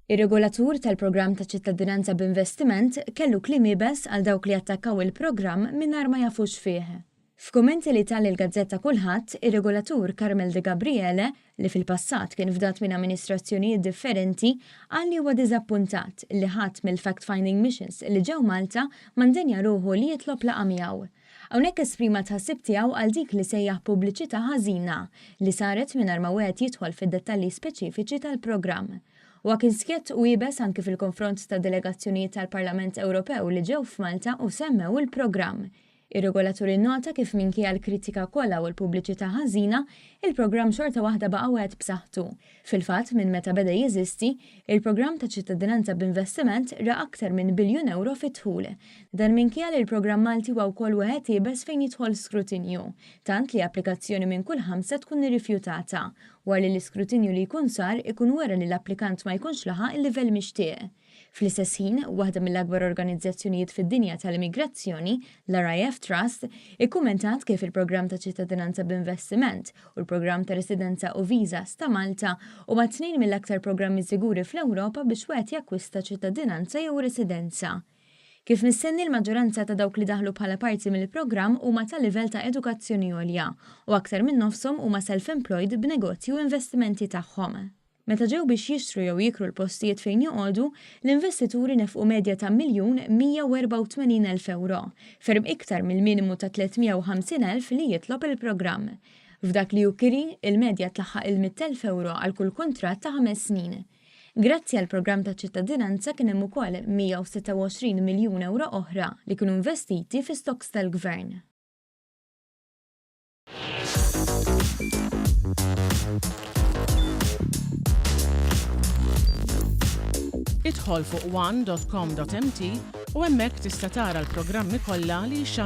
Ir-regolatur tal-programm ta' ċittadinanza b'investiment kellu kliem iebes għal dawk li attakkaw il-programm mingħajr ma jafux fih. F'kummenti li ta lill-gazzetta Kullħadd, ir-regolatur Carmel De Gabriele, li fil-passat kien fdat minn amministrazzjonijiet differenti, qal li huwa diżappuntat li ħadd mill-fact-finding missions li ġew Malta ma ndenja ruħu li jitlob laqgħa miegħu. Hawnhekk esprima t-tħassib tiegħu għal dik li sejjaħ pubbliċità ħażina li saret mingħajr ma wieħed jidħol fid-dettalji speċifiċi tal-programm. Huwa kien skjett u iebes anki fil-konfront ta' delegazzjonijiet tal-Parlament Ewropew li ġew f'Malta u semmew il-programm. Ir-regolatur innota kif minkejja l-kritika kollha u l-pubbliċità ħażina, il-programm xorta waħda baqa' wieħed b'saħħtu. Fil-fatt, minn meta beda jeżisti, il-programm ta' ċittadinanza b'investiment ra aktar minn biljun ewro fid-dħul. Dan minkejja li l-programm Malti huwa wkoll wieħed iebes fejn jidħol skrutinju, tant li applikazzjoni minn kull ħamsa tkun irrifjutata, wara li l-iskrutinju li jkun sar ikun wera li l-applikant ma jkunx laħaq il-livell mixtieq. Fl-istess ħin, waħda mill-akbar organizzazzjonijiet fid-dinja tal-immigrazzjoni, l-RIF Trust, ikkummentat kif il-programm ta' ċittadinanza b'investiment u l-programm ta' residenza u visas ta' Malta huma tnejn mill-aktar programmi siguri fl-Ewropa biex wieħed jakkwista ċittadinanza jew residenza. Kif mistenni l-maġġoranza ta' dawk li daħlu bħala parti mill-programm huma ta' livell ta' edukazzjoni għolja u aktar minn nofshom huma self-employed b'negozji u investimenti tagħhom. Meta ġew biex jixtru jew jikru l-postijiet fejn joqogħdu, l-investituri nefqu medja ta' 1,184,000 ewro, ferm iktar mill-minimu ta' 350,000 li jitlob il-programm. F'dak li hu kiri, il-medja tlaħħaq il-100,000 ewro għal kull kuntratt ta' ħames snin. Grazzi għall-programm ta' ċittadinanza kien hemm ukoll 126 miljun ewro oħra li kienu investiti fi stocks tal-Gvern. Idħol fuq one.com.mt u hemmhekk tista' tara l-programmi kollha li jixxandru.